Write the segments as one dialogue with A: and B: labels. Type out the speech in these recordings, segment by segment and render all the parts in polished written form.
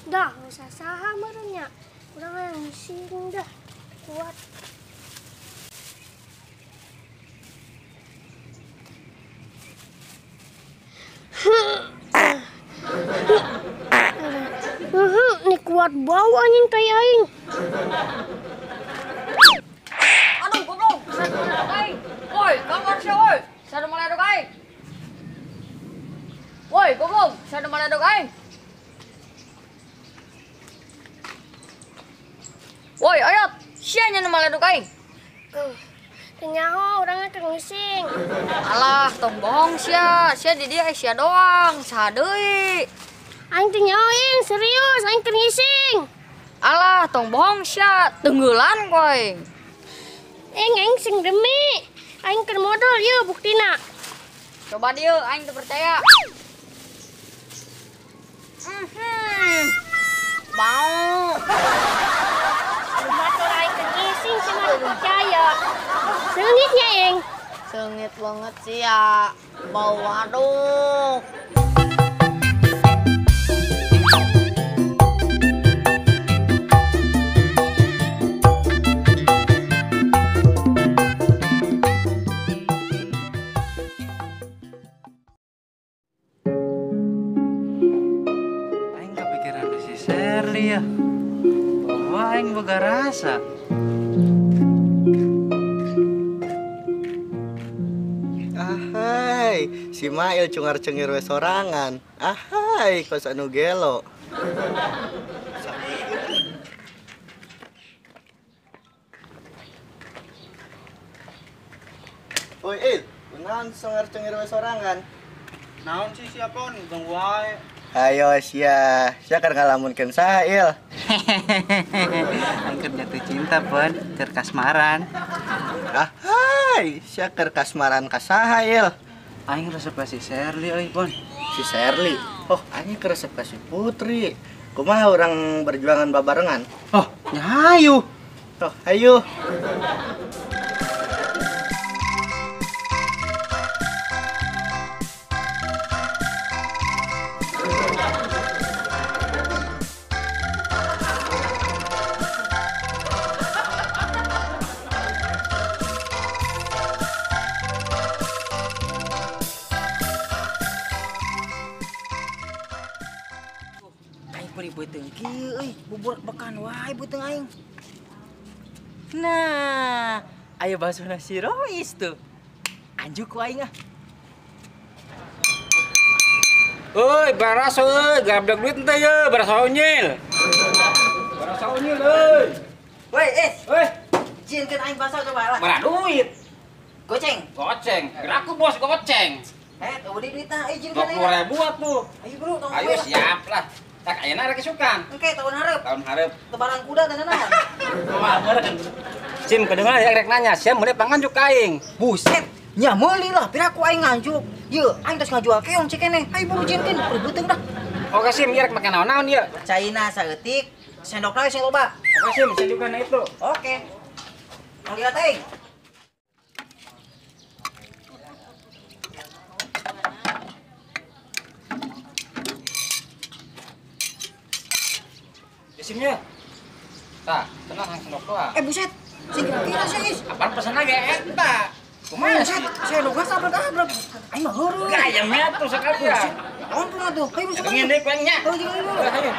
A: Dah, usah saha meureun nya. Urang hayang ngising dah. Kuat. Ini kuat bau anjing tai aing.
B: Aduh, goblok. Aing. Woi, kamar sia woi. Sada maledog aing. Woi, goblok, sada maledog aing. Woi, ayat. Sia nya nu maledog aing.
A: Teu nyaho urangna keur ngising.
B: Alah, tong bohong sia. Sia di dieu sia doang, saha deui.
A: Aing teu nyaho ing, serius aing keur ngising.
B: Alah, tong bohong sia, tenggelan ku aing.
A: Ing aing sing demi. Aing keur modal ieu buktina.
B: Coba dieu aing teu percaya. Bau.
A: Batur aing keur ngising sia mah teu percaya. Seungitnya ing.
B: Seungit banget sih ya. Bau waduk.
C: Aing kepikiran si Sherly ya. Bahwa aing boga rasa.
D: Ahai, si Mail cungar-cengir we sorangan. Ahai, kos anu gelo. Oi, Il, kunaon cungar-cengir we sorangan?
C: Naon sih siapon, ganggu wae.
D: Ayo sia, sia keur ngalamunkeun saha, Il?
C: Aing keur jatuh cinta, Pon, keur kasmaran.
D: Ahai, sia keur kasmaran ka saha, Il?
C: Aing resep ka si Sherly euy, Pon.
D: Si Sherly. Oh, aing keur resep ka si Putri. Kumaha urang berjuangan babarengan?
C: Oh, nya hayu.
D: Oh, hayu.
E: Aing beuteung kieu euy, buburak bekan wae beuteung aing. Nah,
C: ayo basona si Rois tuh. Anjuk ku aing ah.
F: Euy, baras euy, gableg duit teh ye, baras onyil. Baras onyil euy.
E: Woi, Es.
F: Euy,
E: jieunkeun aing baso coba lah.
F: Mana duit?
E: Goceng.
F: Goceng. Geraku bos goceng.
E: Eh, eueuh duitna, euy jieunkeun aing.
F: 20.000 atuh.
E: Ayo bro, tong.
F: Ayo siap lah. Tak ayeuna rek isukan.
E: Engke tahun hareup.
F: Tahun hareup.
E: Tebaran kuda teh naon?
F: Wah, meureun. Sim kedengaran ya rek nanya, sia meuli panganjuk ka aing.
E: Buset, nya meuli lah, piraku aing nganjuk. Yeuh, aing tos ngajual keong cek keneh. Ayo buru jieunkeun, beuteung dah.
F: Oke Sim, ieu rek make naon-naon ieu?
E: Caina saeutik, sendokna we sing loba.
F: Oke Sim, sendokna itu.
E: Oke. Tong lihat aing.
F: Sim ya. Tah, tenang hang sendok doang.
E: Eh buset, sing kira-kira sih, Is.
F: Apaan pesan lagi eta? Kumaha sih?
E: Sendokna sabrek-abrek. Aing mah heureut.
F: Gayamnya tuh sekali ya.
E: Ampun atuh. Ayo buset.
F: Dingin deui kuenya.
E: Ayo jeung dulu.
F: Ayo.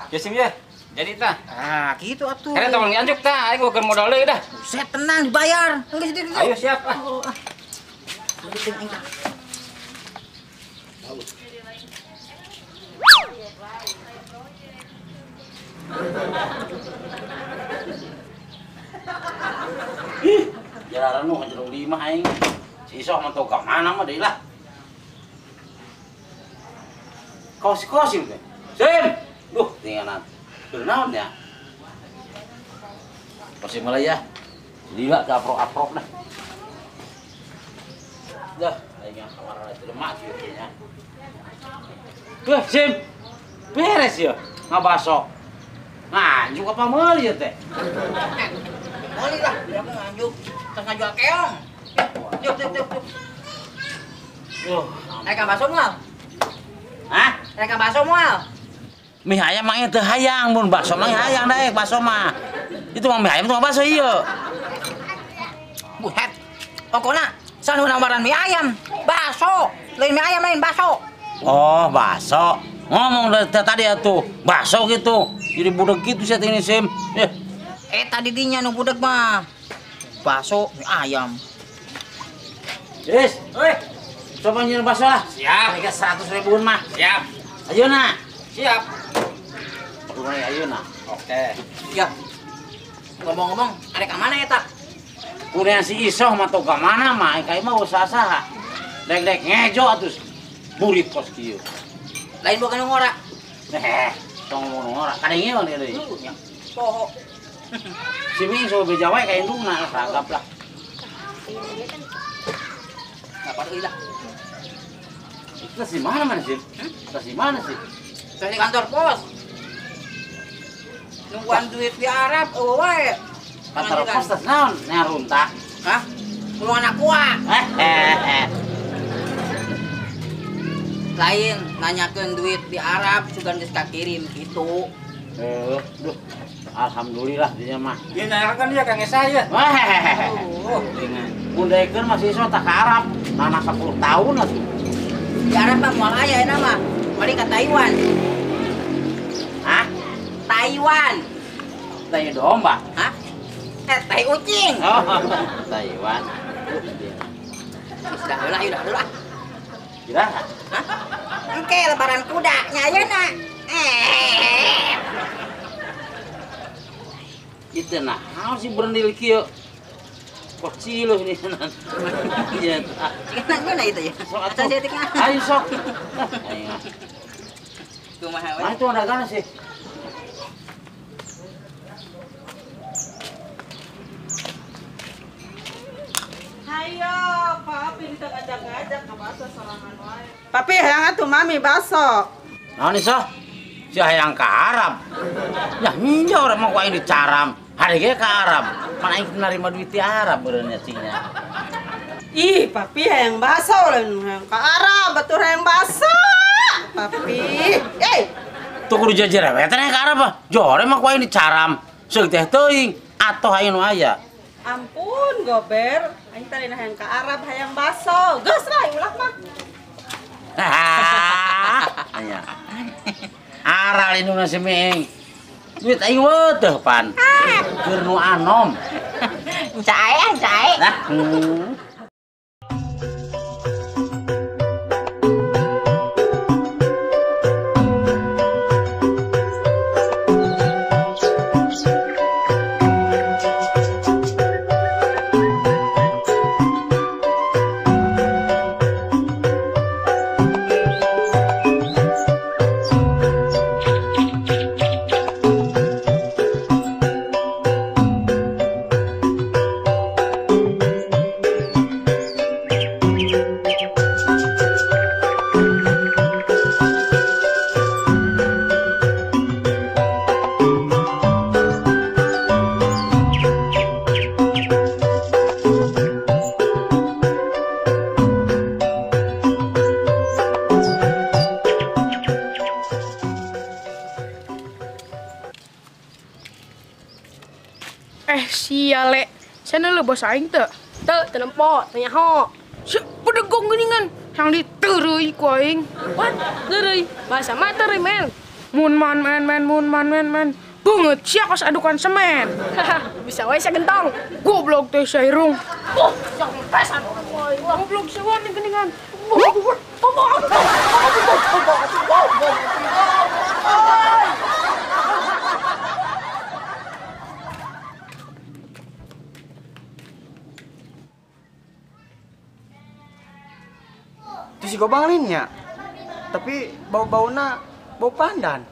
F: Ya Sim ya. Jadi tah.
E: Ah, gitu atuh.
F: Kene tong anjuk tah, aing keur modal deui dah.
E: Buset, tenang dibayar. Enggeus di ditu.
F: Ayo siap ah.
E: Beuteung aing tah.
F: Ih, jalaran nu jero 5 aing. Si Isoh mah tau ka mana mah deui lah. Kos-kosim teh. Sim. Duh, tinggalan. Keur naon ya? Kosim mulai ya. Lila ke aprok-aprok dah. Dah, aing kamar itu lemak sih kayaknya. Duh, Sim. Beres ya, ngabaso. Nganjuk apa meuli ya teh?
E: Meuli lah, biar aku nganjuk. Terus ngajual keong. Yuk, yuk, yuk, yuk. Naik baso moal? Rek baso moal.
F: Mie ayam mah teu hayang, mun bakso mah hayang daek bakso mah. Itu mah mie ayam itu mah bakso ieu.
E: Buset. Pokona sanu nawaran mie ayam, bakso. Lain mie ayam lain bakso.
F: Oh, bakso. Ngomong dari tadi atuh, bakso gitu. Jadi budeg gitu saya ini Sim.
E: Eh tadi dinya nu budeg mah. Bakso mie ayam.
F: Yes, oi. Coba nyian bakso lah. Siap. Harga 100 ribuan mah. Siap. Ayo nak. Siap. Mulai ayo nak. Oke.
E: Ya. Ngomong-ngomong, arek ka mana eta?
F: Kuring si Isoh mah teu ka mana mah, aing mah usaha saha. Dek-dek ngejo atuh. Burit kos kieu.
E: Lain bukan ngora.
F: Tong ngomong ngora. Kadang ieu deui.
E: Poho.
F: Si Ming so beja wae ka indungna ragap lah.
E: Ngapa deui lah.
F: Terus di mana mana sih? Terus di mana sih?
E: Terus di kantor pos. Nungguan duit di Arab, eueuh wae.
F: Kantor pos tas naon? Nya runtah.
E: Hah? Mulung anak kuah. Lain nanyakeun duit di Arab sugan geus kakirim kitu.
F: Duh. Alhamdulillah dinya mah.
C: Dia nanyakeun dia Kang Esa ya.
F: Wah. Mun daekeun masih iso tak ka Arab. Nana 10 tahun atuh.
E: Di Arab mah moal aya eta mah. Paling ka Taiwan.
F: Hah?
E: Taiwan.
F: Tai domba.
E: Hah? Tai ucing.
F: Oh, Taiwan.
E: Sudah heula, udah heula.
F: Kira?
E: Hah? Engke lebaran kuda nya ayeuna.
F: Itu nah, naon sih berendil kieu? Kok ciluh ini nan. Iya.
E: Cik nanya itu ya.
F: Sok atuh. Ayo sok. Ayo.
E: Kumaha we?
F: Mana tuh dagangna sih?
G: Ayo, papi kita ngajak-ngajak ke bakso sorangan wae. Papi hayang atuh mami bakso.
F: Naon iso? Si hayang ka Arab. Ya ninja orang mah ku aing dicaram. Hari ge ka Arab. Mana aing nerima duit di Arab beureunnya cingnya.
G: Ih, papi hayang bakso lain hayang ka Arab, batur hayang bakso. Papi. Eh,
F: Tuh kudu jajarewetan ka Arab ah. Jore mah ku aing dicaram. Seug teh teuing atoh aing nu aya.
G: Ampun, gober. Aing tadi hayang ka Arab hayang bakso. Geus lah ulah mah.
F: Aya. Aral indungna si Ming. Duit aing weuh teh pan. Keur nu anom.
E: Cae, cae.
F: Nah.
A: Siale, sana lu bos aing teu? Teu, teu nempo, teu nyaho.
H: Si pedegong geuningan, yang diteureuy ku aing.
A: What? Teureuy? Bahasa mah teureuy, men.
H: Mun man men men mun man men men. Beungeut sia kos adukan semen.
A: Bisa wae sia gentong.
H: Goblok teh sia irung.
A: Oh, jangan pesan.
H: Goblok sia wani geuningan.
D: Itu si gobang lainnya, tapi bau-bauna bau pandan.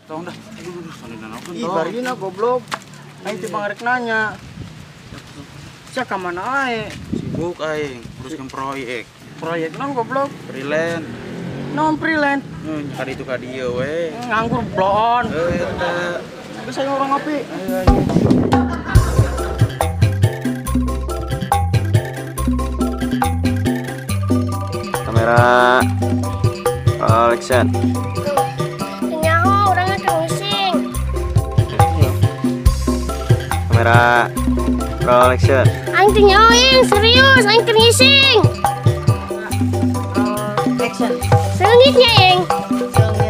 F: Tong dah, aduh,
D: Ih, barina goblok. Aing teh bangarek nanya. Sia ka mana ae?
I: Sibuk aing, uruskeun proyek.
D: Proyek naon goblok?
I: Freelance.
D: Naon freelance?
I: Ka ditu ka dieu we.
D: Nganggur bloon.
I: Heuh eta.
D: Geus aing urang ngopi.
I: Ayo, ayo.
J: Kamera. Roll action.
A: Nyaho urangnya keur ngising.
J: Kamera. Roll action.
A: Aing teh nyaho ing serius aing keur ngising.
E: Action.
A: Seungit nya ing.
E: Seungit.